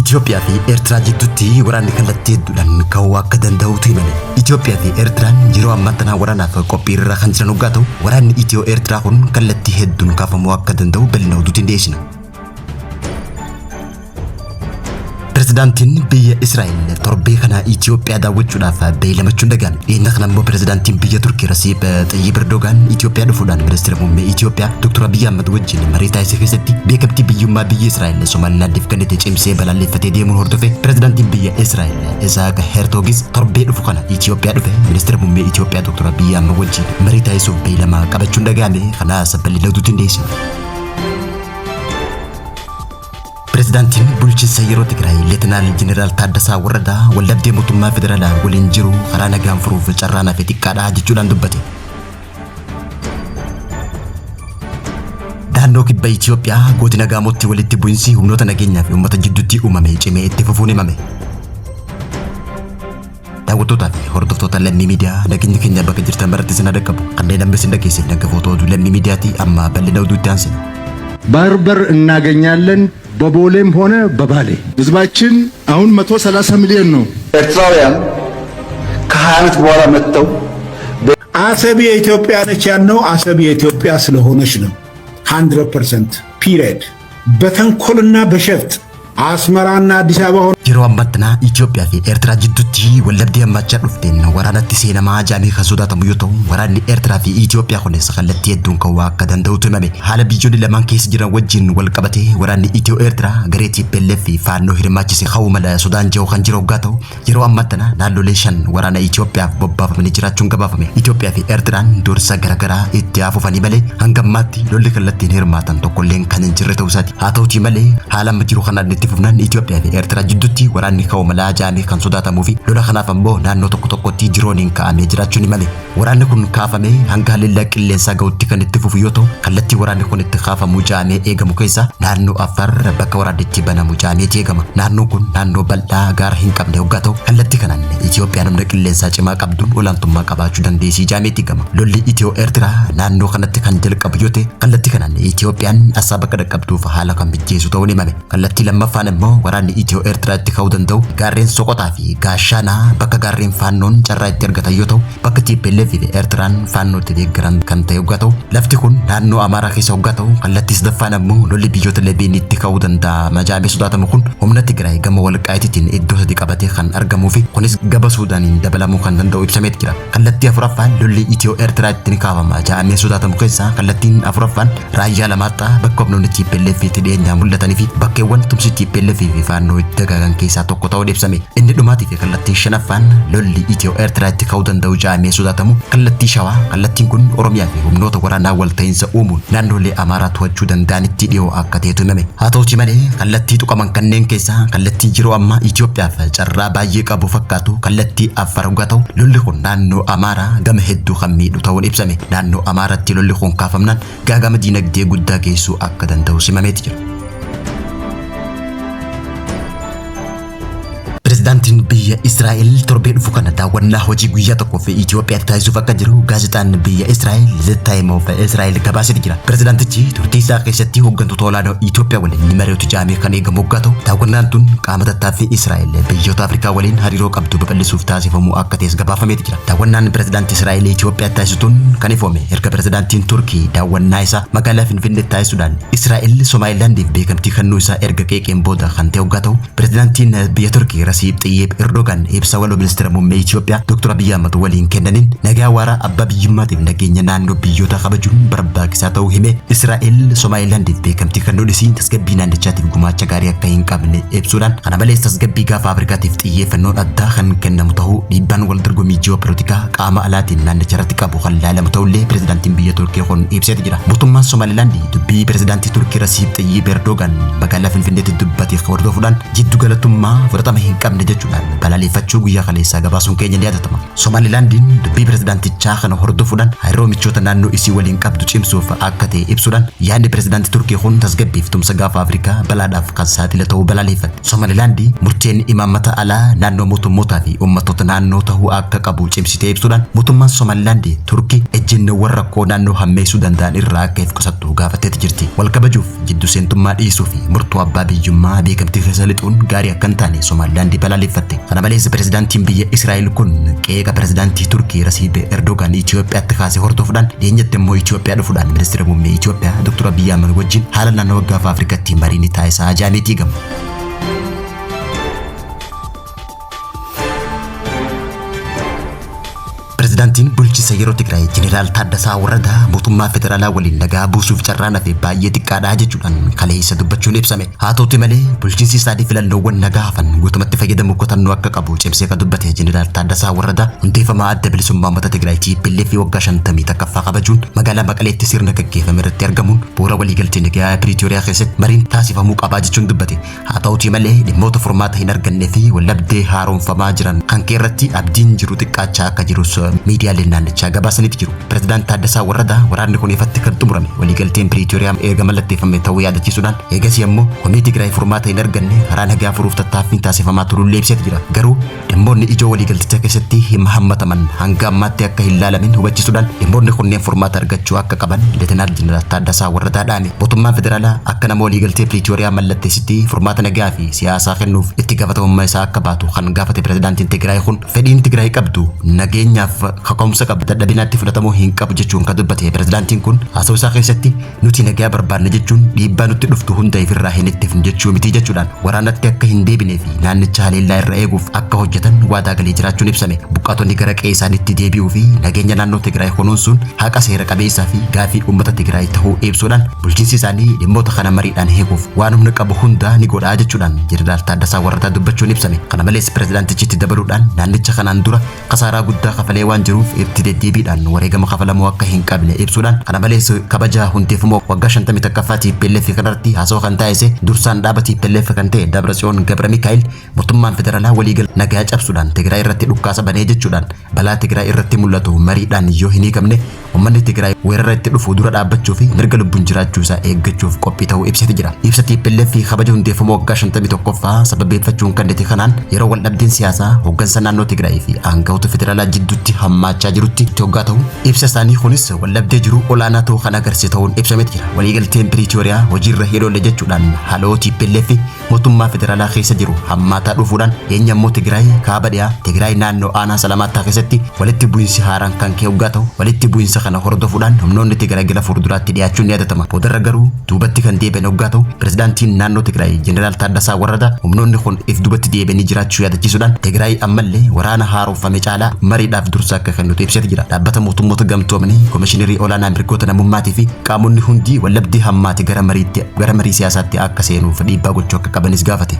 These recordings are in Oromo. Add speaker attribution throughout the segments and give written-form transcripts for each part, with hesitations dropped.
Speaker 1: Itoophiyaa fi Eertiraa jidduutti waraanni kallattii hedduudhaan ka'uu akka danda'utu himame. Itoophiyaa fi Eertiraan yeroo ammaa tana waraanaaf qophii irra kan jiran hoggaa ta'u, waraanni Itiyoo Eertiraa kun kallattii hedduun kaafamuu akka danda'u bal'ina oduutiin dhiyeessina. Pirezidaantiin biyya Israa'el torbee kana Itoophiyaa daawwachuudhaaf beeylamachuun dhaga'ame. Dhiyeenya kana immoo pirezidaantiin biyya Turkii Rasiib Xayyib Erdogaan Itoophiyaa dhufuudhaan ministeera muummee Itoophiyaa Dr. Abiyyi Ahmad wajjin marii taasise keessatti beekamtii biyyummaa biyya Israa'el Somaalilaandiif kennite cimsee balaaleffatee deemuun hordofe pirezidaantiin biyya Israa'el Isaaq Hertogis torbee dhufu kana Itoophiyaa dhufe ministeera muummee Itoophiyaa Dr. Abiyyi Ahmad wajjin marii taasisuuf beeylama qabachuun dhaga'ame. Kanaas bal'ina oduutiin dhiyeessina. Pirezidaantiin bulchiinsa yeroo Tigraay Leetinaal Jeneraal Taaddasaa Warradaa waldhabdee mootummaa federaalaa waliin jiru karaa nagaan furuuf carraan hafe xiqqaadha jechuudhaan dubbate. Naannoo kibba Itoophiyaa godina Gaamootti walitti bu'insi humnoota nageenyaa fi uummata jidduutti uumame cimee itti fufuun himame. Daawwattootaa fi hordoftoota Lammii Miidiyaa, nageenyi keenya bakka jirtan maratti isin haa dhaqqabu. Kanneen amma isin dhageessan hangafoota oduu Lammii Miidiyaati, amma bal'ina oduutti aansina.
Speaker 2: ባህር በር እናገኛለን በቦሌም ሆነ በባሌ። ህዝባችን አሁን 130 ሚሊዮን ነው።
Speaker 3: ኤርትራውያን ከ20 ዓመት በኋላ መጥተው
Speaker 4: አሰብ የኢትዮጵያ ነች ያልነው አሰብ የኢትዮጵያ ስለሆነች ነው። 100% period። በተንኮልና በሸፍጥ አስመራና አዲስ አበባ ሆነ
Speaker 1: Yeroo ammaa tana Itoophiyaa fi Eertiraa jidduutti waldhabdee hammaachaa dhufteen waraanatti seenamaa jedhamee kan sodaatamu yoo ta'u, waraanni Eertiraa fi Itoophiyaa kunis kallattii hedduun ka'uu akka danda'utu himame. Haala biyyoonni lamaan keessa jiran wajjin wal qabatee waraanni Itiyoo Eertiraa garee TPLF fi Faannoo hirmaachise ka'uu mala sodaan jiru kan jiru hoggaa ta'u, yeroo ammaa tana naannolee 5 waraana Itoophiyaaf bobbaafamanii jiraachuun gabaafame. Itoophiyaa fi Eertiraan dursa garaagaraa itti hafuufanii malee hanga ammaatti lolli kallattiin hirmaatan tokkolleen kan hin jirre ta'uu isaati. Haa ta'utii malee haala amma jiru kanaan itti fufnaan Itoophiyaa fi Eertiraa jidduutti waraanni ka'uu malaa jedhamee kan sodaatamuu fi lola kanaaf ammoo naannoo tokko tokkotti dirooniin ka'amee jiraachuun himame. Waraanni kun kaafamee hanga haleellaa qilleensaa ga'utti kan itti fufu yoo ta'u, kallattii waraanni kun itti kaafamuu jedhamee eegamu keessa naannoo Affaar bakka waraanni itti banamu jedhameeti eegama. Naannoon kun naannoo bal'aa gaara hin qabne hoggaa ta'u, kallattii kanaan Itoophiyaan humna qilleensaa cimaa qabduun olaantummaa qabaachuu dandeessii jedhameeti eegama. Lolli Itiyoo Eertiraa naannoo kanatti kan jalqabu yoo ta'e, kallattii kanaan Itoophiyaan Asaab akka dhaqqabduuf haala kan mijjeessu ta'uun himame. Kallattii lammaffaan immoo waraanni Itiyoo Eertiraa itti ka'uu danda'u gaarreen Soqotaa fi Gaashaanaa bakka gaarreen Faannoon carraa itti argatan yoo ta'u, bakka TPLF fi Eertiraan Faannoo itti deeggaran kan ta'e hoggaa ta'u, lafti kun naannoo Amaaraa keessa hoggaa ta'u, kallattii sadaffaan ammoo lolli biyyoota lameen itti ka'uu danda'a majaamee sodaatamu kun humna Tigraay gama Walqaayitiitiin iddoo sadi qabatee kan argamuu fi kunis gaba Suudaaniin dabalamuu kan danda'u ibsameet jira. Kallattii afuraffaan lolli Itiyoo Eertiraa itti ni kaafama ja'amee sodaatamu keessaa kallattiin afuraffaan Raayyaa Lamaaxxaa bakka humnoonni TPLF itti dhiyeenyaa mul'atanii fi bakkeewwan tumsi TPLF fi Faannoo itti dagaagan keessaa tokko ta'uun ibsame. Inni dhumaatii fi kallattiin shanaffaan lolli Itiyoo Eertiraa itti ka'uu danda'u ja'amee sodaatamu kallattii Shawaa, kallattiin kun Oromiyaa fi humnoota waraanaa walta'iinsa uumuun naannolee Amaaraa to'achuu danda'anitti dhiyoo akka ta'etu himame. Haa ta'utii malee kallattii tuqaman kanneen keessaa kallattiin yeroo ammaa Itoophiyaaf carraa baay'ee qabu fakkaatu kallattii Affaar hoggaa ta'u, lolli kun naannoo Amaaraa gama hedduu kan miidhu ta'uun ibsame. Naannoo Amaaratti lolli kun kaafamnaan gaaga'ama diinagdee guddaa geessuu akka danda'us himameeti jira. Pirezidaantiin biyya Israa'el torbee dhufu kana daawwannaa hojii guyyaa tokkoof Itoophiyaatti taasisuuf akka jiru gaazexaan biyya Israa'el The Time of Israel gabaaseeti jira. Pirezidaantichi turtii isaa keessatti hooggantoota olaanoo Itoophiyaa waliin ni mari'atu jedhamee kan eegamu hoggaa ta'u, daawwannaan tun qaama tattaaffii Israa'el biyyoota Afrikaa waliin hariiroo qabdu babal'isuuf taasifamu akka ta'es gabaafameeti jira. Daawwannaan pirezidaantii Israa'el Itoophiyaatti taasisuun kan ifoome erga pirezidaantiin Turkii daawwannaa isaa magaalaa Finfinneetti taasisuudhaan Israa'el Somaalilaandiif beekamtii kennuu isaa erga qeeqeen booda kan ta'e hoggaa ta'u, pirezidaantiin biyya Turkii Rasiib Xiyyeeb Erdogan ibsa waloo ministeera muummee Itoophiyaa Dr. Abiyyi Ahmad waliin kennaniin nagaa waaraa abbaa biyyummaatiif nageenya naannoo biyyoota kabajuun barbaachisaa ta'uu hime. Israa'el Somaalilaandiif beekamtii kennuun isii tasgabbii naannichaatiif gumaacha gaarii akka hin qabne ibsuudhaan, kana malees tasgabbii gaafa Afrikaatiif xiyyeeffannoon addaa kan kennamu ta'uu, dhiibbaan wal dorgommii ji'oopolitikaa qaama alaatiin naannicha irratti qabu kan laalamu ta'ullee pirezidaantiin biyya Turkii kun ibseeti jira. Mootummaan Somaalilaandi dubbii pirezidaantii Turkii Rasiib Xiyyiib Erdogan magaalaa Finfinneetti dubbate hordofuudhaan jiddu galatummaa fudhatama hin qabne jechuudhaan balaaleffachuu guyyaa kaleessaa gabaasuun keenya ni yaadatama. Somaalilaandiin dubbii pirezidaantichaa kana hordofuudhaan hariiroo michoota naannoo isii waliin qabdu cimsuuf akka ta'e ibsuudhaan yaadni pirezidaantii Turkii kun tasgabbiif tumsa gaafa Afrikaa balaadhaaf kan saaxila ta'uu balaaleffatte. Somaalilaandi murteen imaammata alaa naannoo mootummootaa fi uummattoota naannoo ta'uu akka qabu cimsitee ibsuudhaan mootummaan Somaalilaandi Turkii ejjennoowwan rakkoo naannoo hammeessuu danda'an irraa akka of qusattu gaafatteeti jirti. Wal kabajuuf jiddu seentummaa dhiisuu fi murtoo abbaa biyyummaa beekamtii keessa lixuun gaarii akka hin taane Somaalilaandi balaaleffatte. Kana malees pirezidaantiin biyya Israa'el kun qeeqa pirezidaantii Turkii Rasiib Erdogaan Itoophiyaatti kaasee hordofuudhaan dhiyeenyatti immoo Itoophiyaa dhufuudhaan ministeera muummee Itoophiyaa Dr. Abiyyi Ahmad wajjin haala naannoo gaafa Afrikaatti marii ni taasisaa jedhameeti eegama. Pirezidaantiin bulchiinsa yeroo Tigraay Jeneraal Taaddasaa Warradaa mootummaa federaalaa waliin nagaa buusuuf carraan hafe baay'ee xiqqaadha jechuudhaan kaleessa dubbachuun ibsame. Haa ta'uti malee bulchiinsi isaanii filannoowwan nagaa hafan guutumatti fayyadamuu kutannoo akka qabu cimsee kan dubbate Jeneraal Taaddasaa Warradaa hundeeffamaa adda bilisummaa uummata Tigraay TPLF waggaa 51ffaa kabajuun magaalaa Maqaleetti sirna gaggeeffame irratti argamuun bu'uura waliigaltee nagaa Piriitooriyaa keessatti mariin taasifamuu qabaa jechuun dubbate. Haa ta'uti malee dhimmoota furmaata hin argannee fi wallabdee haaromfamaa jiran kan irratti abdiin jiru xiqqaachaa akka jirus miidiyaaleen naannichaa gabaasaniiti jiru. Pirezidaant Taaddasaa Warradaa waraanni kun ifatti kan xumurame waliigalteen Piriitooriyaa erga mallatteeffame ta'uu yaadachiisuudhaan eegasii ammoo komii Tigraay furmaata hin arganne karaa nagaa furuuf tattaaffiin taasifamaa turullee ibseeti jira. Garuu dhimmoonni ijoo waliigalticha keessatti hin hammataman hanga ammaatti akka hin laalamin hubachiisuudhaan dhimmoonni kunneen furmaata argachuu akka qaban Leetinaal Jeneraal Taaddasaa Warradaa dhaame. Mootummaan federaalaa akka nama waliigaltee Piriitooriyaa mallatteessitti furmaata nagaa fi siyaasaa kennuuf itti gaafatamummaa isaa akka baatu kan gaafate pirezidaantiin Tigraay kun fedhiin Tigraay qabdu nageenyaaf kaka'umsa qabu dadhabinaatti fudhatamuu hin qabu jechuun kan dubbate pirezidaantiin kun haasawaa isaa keessatti nuti nagaa barbaanna jechuun dhiibbaa nutti dhuftu hunda ifirraa hin ittifnu jechuu miti jechuudhaan waraanatti akka hin deebinee fi naannicha haleellaa irra eeguuf akka hojjetan waadaa galee jiraachuun ibsame. Buqqaatonni gara qe'ee isaaniitti deebi'uu fi nageenya naannoo Tigraay kunuunsuun haqa seera qabeessaa fi gaafii uummata Tigraay ta'uu ibsuudhaan bulchiinsi isaanii dhimmoota kana mariidhaan eeguuf waan humna qabu hunda ni godhaa jechuudhaan Jeneraal Taaddasaa Warradaa dubbachuun ibsame. Kana malees pirezidaantichi itti dabaluudhaan naannicha kanaan dura kasaaraa guddaa kafalee waan jiruuf itti deddeebiidhaan wareegama kafalamuu akka hin qabne ibsuudhaan kana malees kabaja hundeeffama waggaa 51ffaa TPLF kanarratti haasawaa kan taasise dursaan dhaaba TPLF kan ta'e Dabratsiyoon Gabra Mikaa'el mootummaan federaalaa waliigal nagaa cabsuudhaan Tigraay irratti dhukkaasa banee jechuudhaan balaa Tigraay irratti mul'atu mariidhaan yoo hin hiikamne uummanni Tigraay weerara itti dhufu dura dhaabbachuu fi mirga lubbuun jiraachuu isaa eeggachuuf qophii ta'uu ibsate jira. Ibsa TPLF kabaja hundeeffama waggaa 51ffaa sababeeffachuun kan dhite kanaan yeroo wal dhabdeen siyaasaa hooggansa naannoo Tigraay fi aangawoota federaalaa jidduutti hammaachaa jirutti hoggaa ta'u ibsa isaanii kunis wal dhabdee jiru olaanaa ta'uu kan agarsiisu ta'uun ibsameeti jira. Waliigalteen Piriitooriyaa hojiirra hin oolle jechuudhaan haaloo TPLF mootummaa federaalaa keessa jiru hammaataa dhufuudhaan dhiyeenya immoo Tigraay kaaba dhiyaa Tigraay naannoo aanaa Salamaattaa keessatti walitti bu'iinsi haaraan kan ka'e hoggaa ta'u walitti bu'iinsa kana hordofuudhaan humnoonni Tigraay gara fuulduraatti dhiyaachuun ni yaadatama. Boodarra garuu duubatti kan deebi'an hoggaa ta'u pirezidaantiin naannoo Tigraay Jeneraal Taaddasaa Warradaa humnoonni kun if duubatti deebi'anii jiraachuu yaadachiisuudhaan Tigraay ammallee waraana haaromfame caalaa mariidhaaf dursa akka kennutu ibseeti jira. Dhaabbata mootummoota gamtoomanii komishinerii olaanaa mirgoota namummaatii fi qaamonni hundi wallabdee hammaate gara marii siyaasaatti akka seenuuf dhiibbaa gochuu akka qabanis gaafate.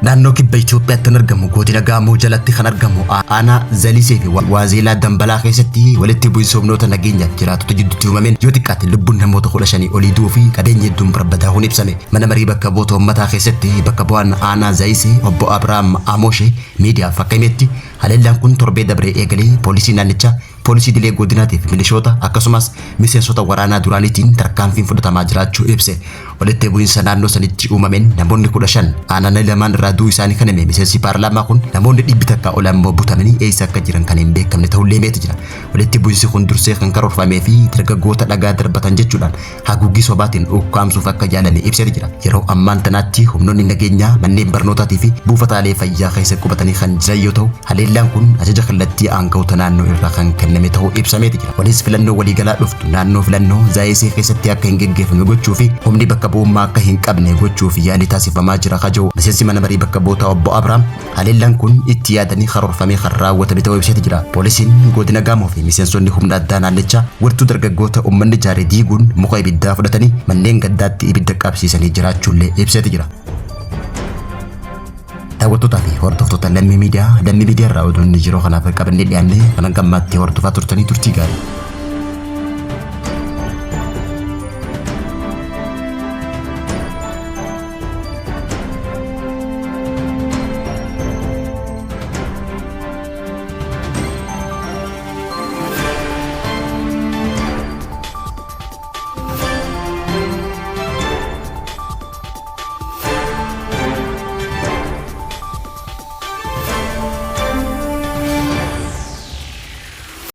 Speaker 1: Naannoo kibba Itoophiyaatti kan argamu godina Gaamoo jalatti kan argamu aanaa Zalisee fi Waazeelaa Dambalaa keessatti walitti bu'iinsa humnoota nageenyaaf jiraattota jidduutti uumameen yoo xiqqaate lubbuun namoota 15 olii du'uu fi qabeenya hedduun barbadaa'uun ibsame. Mana marii bakka bu'oota uummataa keessatti bakka bu'aan aanaa Zayisee obbo Abiraam Amoshee miidiyaaf akka himetti haleellaan kun torbee dabree eegalee poolisii naannichaa poolisii dilee godinaatiif milishoota akkasumas miseensota waraanaa duraaniitiin tarkaanfiin fudhatamaa jiraachuu ibse. Walitti bu'iinsa naannoo sanitti uumameen namoonni 15 aanaalee lamaan irraa du'uu isaanii kan hime miseensi paarlaamaa kun namoonni 100 ol ammoo butamanii eessa akka jiran kan hin beekamne ta'ullee himeeti jira. Walitti bu'iinsi kun dursee kan karoorfamee fi dargaggoota dhagaa darbatan jechuudhaan haguuggii sobaatiin ukkaamsuuf akka yaalame ibseeti jira. Yeroo ammaan tanaatti humnoonni nageenyaa manneen barnootaatii fi buufataalee fayyaa keessa qubatanii kan jiran yoo ta'u haleellaan kun ajaja kallattii aangawoota naannoo irraa kan kenname ta'uu ibsameeti jira. Kunis filannoo waliigalaa dhuftu naannoo filannoo Zaayisee keessatti akka hin geggeeffamne gochuu fi humni bakka bu'ummaa akka hin qabne gochuuf yaalii taasifamaa jira kaja'u miseensi mana marii bakka bu'oota obbo Abiraam haleellaan kun itti yaadanii karoorfamee kan raawwatame ta'uu ibseeti jira. Poolisiin godina Gaamoo fi miseensonni humna addaa naannichaa wirtuu dargaggoota uummanni ijaare diiguun muka ibiddaa fudhatanii manneen gaddaatti ibidda qabsiisanii jiraachuullee ibseeti jira. Daawwattootaa fi hordoftoota Lammii Miidiyaa, Lammii Miidiyaa irraa oduun yeroo kanaaf qabannee dhiyaanne kan hanga ammaatti hordofaa turtanii turtii gaarii.